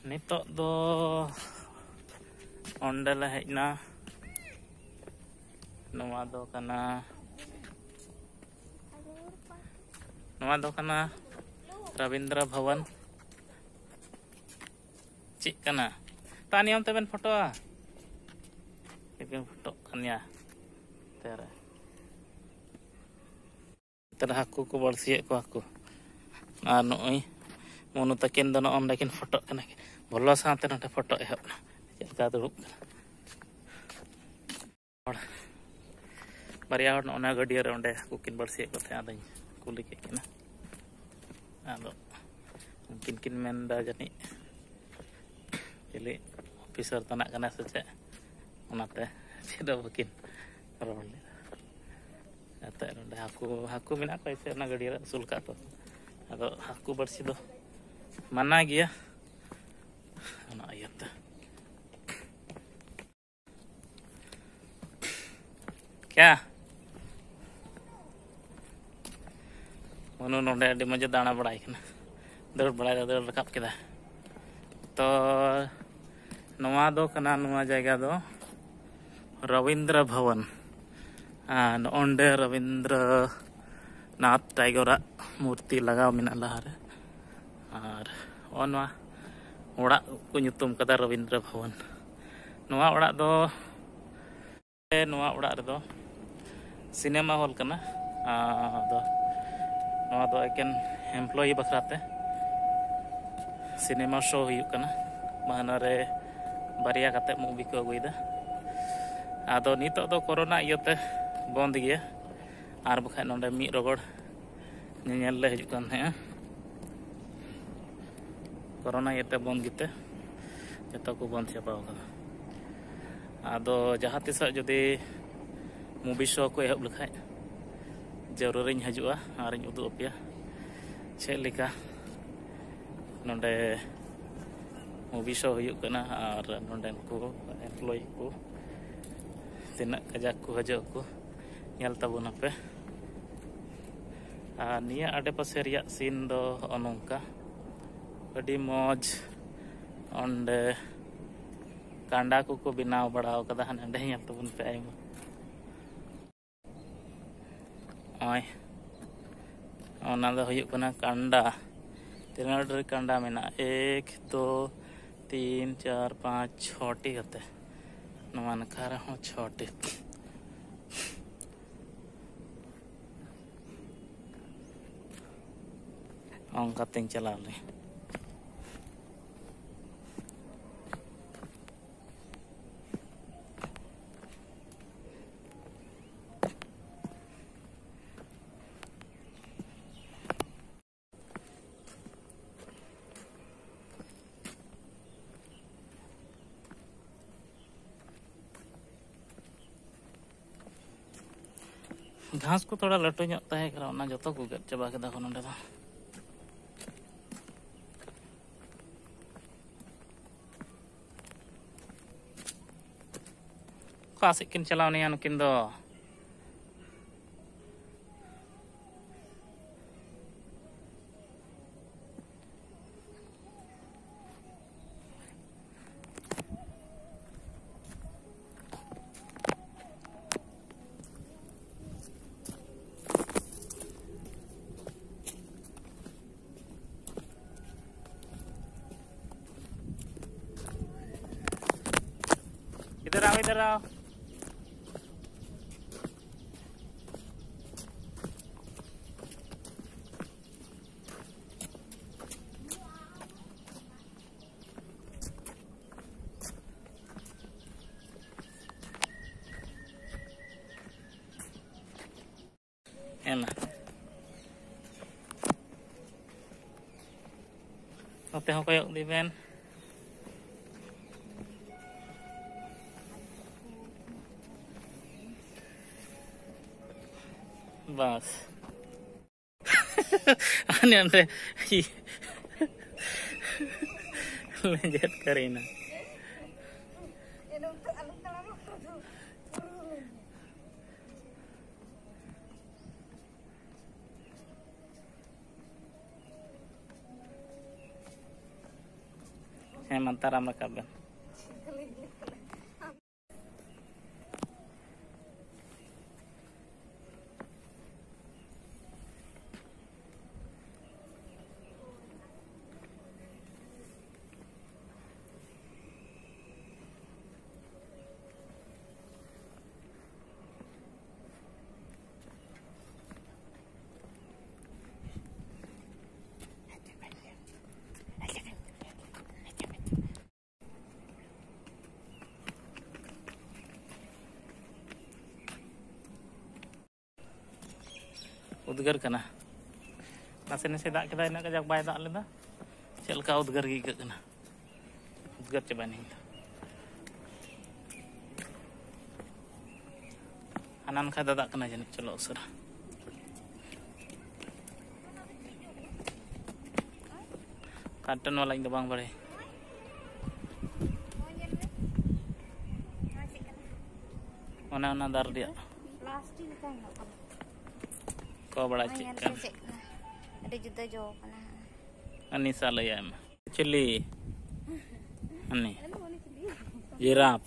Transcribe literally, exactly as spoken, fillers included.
ᱱᱤᱛᱚᱜ ᱫᱚ ᱚᱸᱰᱮ ᱞᱮ ᱦᱮᱡ ᱮᱱᱟ᱾ ᱱᱚᱣᱟ ᱫᱚ ᱠᱟᱱᱟ, ᱱᱚᱣᱟ ᱫᱚ ᱠᱟᱱᱟ ᱨᱚᱵᱤᱱᱫᱨᱚ ᱵᱷᱚᱵᱚᱱ᱾ ᱪᱮᱫ ᱠᱟᱱᱟ? ᱛᱟ ᱱᱤᱭᱚᱢ ᱛᱮᱵᱮᱱ ᱯᱷᱳᱴᱳᱜᱼᱟ᱾ ᱪᱮᱫ ᱵᱮᱱ ᱯᱷᱳᱴᱳᱜ ᱠᱟᱱ ᱜᱮᱭᱟ? ᱛᱮᱨᱮ᱾ ᱱᱮᱛᱟᱨ ᱦᱟᱹᱠᱩ ᱠᱚ ᱵᱟᱹᱲᱥᱤᱭᱮᱫ ᱠᱚᱣᱟ ᱠᱚ᱾ ᱟᱨ ᱱᱚᱜᱼᱚᱭ ᱢᱚᱱᱩ ᱛᱟᱹᱠᱤᱱ ᱫᱚ ᱱᱚᱜᱼᱚ ᱱᱚᱸᱰᱮ ᱠᱤᱱ ᱯᱷᱳᱴᱳᱜ ᱠᱟᱱᱟ᱾ ᱵᱚᱞᱚ ᱥᱟᱶᱛᱮ ᱱᱚᱸᱰᱮ ᱯᱷᱳᱴᱳ ᱮᱦᱚᱵ ᱮᱱᱟ᱾ ᱪᱮᱫ ᱞᱮᱠᱟ ᱫᱩᱲᱩᱵ ᱠᱟᱱᱟ ᱦᱚᱲ᱾ ᱵᱟᱨᱭᱟ ᱦᱚᱲ ᱱᱚᱜᱼᱚ ᱱᱚᱣᱟ ᱜᱟᱹᱰᱭᱟᱹ ᱨᱮ ᱚᱸᱰᱮ ᱦᱟᱹᱠᱩ ᱠᱤᱱ ᱵᱟᱹᱲᱥᱤᱭᱮᱫ ᱠᱚ ᱛᱟᱦᱮᱸᱫ᱾ ᱟᱫᱚᱧ ᱠᱩᱞᱤ ᱠᱮᱫ ᱠᱤᱱᱟ᱾ ᱟᱫᱚ ᱩᱱᱠᱤᱱ ᱠᱤᱱ ᱢᱮᱱᱫᱟ ᱡᱟᱹᱱᱤᱡ ᱪᱤᱞᱤ ᱚᱯᱷᱤᱥᱟᱨ ᱛᱟᱱᱟᱜ ᱠᱟᱱᱟ ᱥᱮ ᱪᱮᱫ, ᱚᱱᱟᱛᱮ ᱪᱮᱫ ᱦᱚᱸ ᱵᱟᱹᱠᱤᱱ ᱨᱚᱲ ᱞᱮᱫᱟ᱾ ᱮᱱᱛᱮᱫ ᱱᱚᱸᱰᱮ ᱦᱟᱹᱠᱩ, ᱦᱟᱹᱠᱩ ᱢᱮᱱᱟᱜ ᱠᱚᱣᱟ ᱥᱮ ᱚᱱᱟ ᱜᱟᱹᱰᱭᱟᱹ ᱨᱮ ᱟᱹᱥᱩᱞ ᱠᱟᱜ ᱠᱚ᱾ ᱟᱫᱚ ᱦᱟᱹᱠᱩ ᱵᱟᱹᱲᱥᱤ ᱫᱚ ᱢᱟᱱᱟ ᱜᱮᱭᱟ, ᱚᱱᱟ ᱤᱭᱟᱹᱛᱮ᱾ ᱠᱭᱟ? ᱢᱚᱱᱩ ᱱᱚᱰᱮ ᱟᱹᱰᱤ ᱢᱚᱡᱽ ᱮ ᱫᱟᱬᱟ ᱵᱟᱲᱟᱭ ᱠᱟᱱᱟ, ᱫᱟᱹᱲ ᱵᱟᱲᱟᱭ ᱫᱟ, ᱫᱟᱹᱲ ᱨᱟᱠᱟᱵ ᱠᱮᱫᱟ᱾ ᱛᱚ ᱱᱚᱣᱟ ᱫᱚ ᱠᱟᱱᱟ, ᱱᱚᱣᱟ ᱡᱟᱭᱜᱟ ᱫᱚ ᱨᱚᱵᱤᱱᱫᱨᱚ ᱵᱷᱚᱵᱚᱱ᱾ ᱟᱨ ᱱᱚᱜᱼᱚᱸᱰᱮ ᱨᱚᱵᱤᱱᱫᱨᱚᱱᱟᱛᱷ ᱴᱟᱭᱜᱚᱨᱟᱜ ᱢᱩᱨᱛᱤ ᱞᱟᱜᱟᱣ ᱢᱮᱱᱟᱜᱼᱟ ᱞᱟᱦᱟᱨᱮ᱾ ᱟᱨ ᱱᱚᱜᱼᱚ ᱱᱚᱣᱟ ᱚᱲᱟᱜ ᱠᱚ ᱧᱩᱛᱩᱢ ᱠᱟᱫᱟ ᱨᱚᱵᱤᱱᱫᱨᱚ ᱵᱷᱚᱵᱚᱱ᱾ ᱱᱚᱣᱟ ᱚᱲᱟᱜ ᱫᱚ, ᱱᱚᱣᱟ ᱚᱲᱟᱜ ᱨᱮᱫᱚ ᱥᱤᱱᱮᱢᱟ ᱦᱚᱞ ᱠᱟᱱᱟ᱾ ᱟᱫᱚ ᱱᱚᱣᱟ ᱫᱚ ᱮᱠᱮᱱ ᱮᱢᱯᱞᱚᱭᱤ ᱵᱟᱠᱷᱨᱟ ᱛᱮ ᱥᱤᱱᱮᱢᱟ ᱥᱳ ᱦᱩᱭᱩᱜ ᱠᱟᱱᱟ᱾ ᱢᱟᱹᱦᱱᱟᱹ ᱨᱮ ᱵᱟᱨᱭᱟ ᱠᱟᱛᱮ ᱢᱩᱵᱷᱤ ᱠᱚ ᱟᱹᱜᱩᱭᱮᱫᱟ᱾ ᱟᱫᱚ ᱱᱤᱛᱚᱜ ᱫᱚ ᱠᱳᱨᱳᱱᱟ ᱤᱭᱟᱹᱛᱮ ᱵᱚᱱᱫ ᱜᱮᱭᱟ, ᱟᱨ ᱵᱟᱠᱷᱟᱡ ᱱᱚᱰᱮ ᱢᱤᱫ ᱨᱚᱜᱚᱲ ᱧᱮᱧᱮᱞ ᱞᱮ ᱦᱤᱡᱩᱜ ᱠᱟᱱ ᱛᱟᱦᱮᱸᱜᱼᱟ᱾ ᱠᱳᱨᱳᱱᱟ ᱤᱭᱟᱹᱛᱮ ᱵᱚᱱᱫ ᱜᱮᱛᱮ ᱡᱚᱛᱚ ᱠᱚ ᱵᱚᱱᱫ ᱪᱟᱵᱟᱣ ᱠᱟᱫᱟ᱾ ᱟᱫᱚ ᱡᱟᱦᱟᱸ ᱛᱤᱥᱚᱜ ᱡᱩᱫᱤ ᱢᱩᱵᱷᱤ ᱥᱳ ᱠᱚ ᱮᱦᱚᱵ ᱞᱮᱠᱷᱟᱡ, ᱡᱟᱹᱨᱩᱲᱤᱧ ᱦᱤᱡᱩᱜᱼᱟ ᱟᱨᱤᱧ ᱩᱫᱩᱜ ᱟᱯᱮᱭᱟ ᱪᱮᱫ ᱞᱮᱠᱟ ᱱᱚᱰᱮ ᱢᱩᱵᱷᱤ ᱥᱳ ᱦᱩᱭᱩᱜ ᱠᱟᱱᱟ ᱟᱨ ᱱᱚᱰᱮᱱ ᱠᱚ ᱮᱢᱯᱞᱚᱭᱤ ᱠᱚ ᱛᱤᱱᱟᱹᱜ ᱠᱟᱡᱟᱠ ᱠᱚ ᱦᱤᱡᱩᱜ ᱟᱠᱚ, ᱧᱮᱞ ᱛᱟᱵᱚᱱᱟᱯᱮ᱾ ᱟᱨ ᱱᱤᱭᱟᱹ ᱟᱰᱮᱯᱟᱥᱮ ᱨᱮᱭᱟᱜ ᱥᱤᱱ ᱫᱚ ᱦᱚᱸᱜᱼᱚ ᱱᱚᱝᱠᱟ, ᱟᱹᱰᱤ ᱢᱚᱡᱽ ᱚᱸᱰᱮ ᱠᱟᱸᱰᱟ ᱠᱚᱠᱚ ᱵᱮᱱᱟᱣ ᱵᱟᱲᱟ ᱟᱠᱟᱫᱟ, ᱦᱟᱱᱮ ᱚᱸᱰᱮ ᱧᱮᱞ ᱛᱟᱵᱚᱱ ᱯᱮ ᱟᱭᱢᱟ᱾ ᱱᱚᱜᱼᱚᱭ, ᱚᱱᱟ ᱫᱚ ᱦᱩᱭᱩᱜ ᱠᱟᱱᱟ ᱠᱟᱸᱰᱟ᱾ ᱛᱤᱱᱟᱹᱜ ᱰᱷᱮᱨ ᱠᱟᱸᱰᱟ ᱢᱮᱱᱟᱜᱼᱟ? ᱮᱠ, ᱫᱩ, ᱛᱤᱱ, ᱪᱟᱨ, ᱯᱟᱸᱪ, ᱪᱷᱚᱴᱤ ᱠᱟᱛᱮ᱾ ᱱᱚᱣᱟ ᱱᱟᱠᱷᱟ ᱨᱮᱦᱚᱸ ᱪᱷᱚᱴᱤ᱾ ᱚᱱᱠᱟᱛᱮᱧ ᱪᱟᱞᱟᱣ ᱞᱮᱱᱟ᱾ ᱜᱷᱟᱥ ᱠᱚ ᱛᱷᱚᱲᱟ ᱞᱟᱹᱴᱩ ᱧᱚᱜ ᱛᱟᱦᱮᱸ ᱠᱟᱱᱟ, ᱚᱱᱟ ᱡᱚᱛᱚ ᱠᱚ ᱜᱮᱫ ᱪᱟᱵᱟ ᱠᱮᱫᱟ ᱠᱚ ᱱᱚᱸᱰᱮ ᱫᱚ᱾ ᱚᱠᱟ ᱥᱮᱫ ᱠᱤᱱ ᱪᱟᱞᱟᱣ ᱮᱱᱟ ᱱᱩᱠᱤᱱ ᱫᱚ? इधर आओ, इधर आओ। ᱮᱱᱟ᱾ ᱱᱚᱛᱮ ᱦᱚᱸ ᱠᱚᱭᱚᱜ ᱤᱫᱤ ᱵᱮᱱ᱾ ᱵᱟᱥ᱾ ᱦᱟᱱᱮ ᱚᱸᱰᱮ ᱞᱮᱸᱡᱮᱫ ᱠᱟᱨᱮᱱᱟ᱾ ᱦᱮᱸ, ᱢᱟ ᱛᱟᱨᱟᱢ ᱨᱟᱠᱟᱵ ᱵᱮᱱ᱾ ᱩᱫᱽᱜᱟᱹᱨ ᱠᱟᱱᱟ᱾ ᱱᱟᱥᱮ ᱱᱟᱥᱮ ᱫᱟᱜ ᱠᱮᱫᱟ, ᱤᱱᱟᱹᱜ ᱠᱟᱡᱟᱠ ᱵᱟᱭ ᱫᱟᱜ ᱞᱮᱫᱟ᱾ ᱪᱮᱫ ᱞᱮᱠᱟ ᱩᱫᱽᱜᱟᱹᱨ ᱜᱮ ᱟᱹᱭᱠᱟᱹᱜ ᱠᱟᱱᱟ᱾ ᱩᱫᱽᱜᱟᱹᱨ ᱪᱟᱵᱟᱭᱮᱱᱟᱹᱧ ᱤᱧ ᱫᱚ᱾ ᱦᱟᱱᱟ ᱱᱟᱠᱷᱟ ᱫᱟᱫᱟᱜ ᱠᱟᱱᱟ ᱡᱟᱹᱱᱤᱡ᱾ ᱪᱚᱞᱚ ᱩᱥᱟᱹᱨᱟ᱾ ᱠᱟᱨᱴᱚᱱ ᱵᱟᱞᱟ ᱤᱧ ᱫᱚ ᱵᱟᱝ ᱵᱟᱲᱟᱭ᱾ ᱚᱱᱮ ᱚᱱᱟ ᱫᱟᱨ ᱨᱮᱭᱟᱜ ᱯᱞᱟᱥᱴᱤᱠ ᱞᱮᱠᱟ ᱧᱮᱞᱚᱜ ᱠᱟᱱᱟ᱾ ᱠᱚ ᱵᱟᱲᱟᱭ ᱪᱮᱫ ᱧᱮᱞ ᱯᱮ ᱠᱟᱱ᱾ ᱪᱮᱫ ᱠᱟᱱᱟ᱾ ᱟᱹᱰᱤ ᱡᱩᱫᱟᱹ ᱡᱚ ᱠᱟᱱᱟ᱾ ᱟᱱᱤᱥᱟ ᱞᱟᱹᱭᱟᱭ ᱢᱮ᱾ ᱪᱤᱞᱤ? ᱦᱟᱹᱱᱤ᱾ ᱡᱤᱨᱟᱯ᱾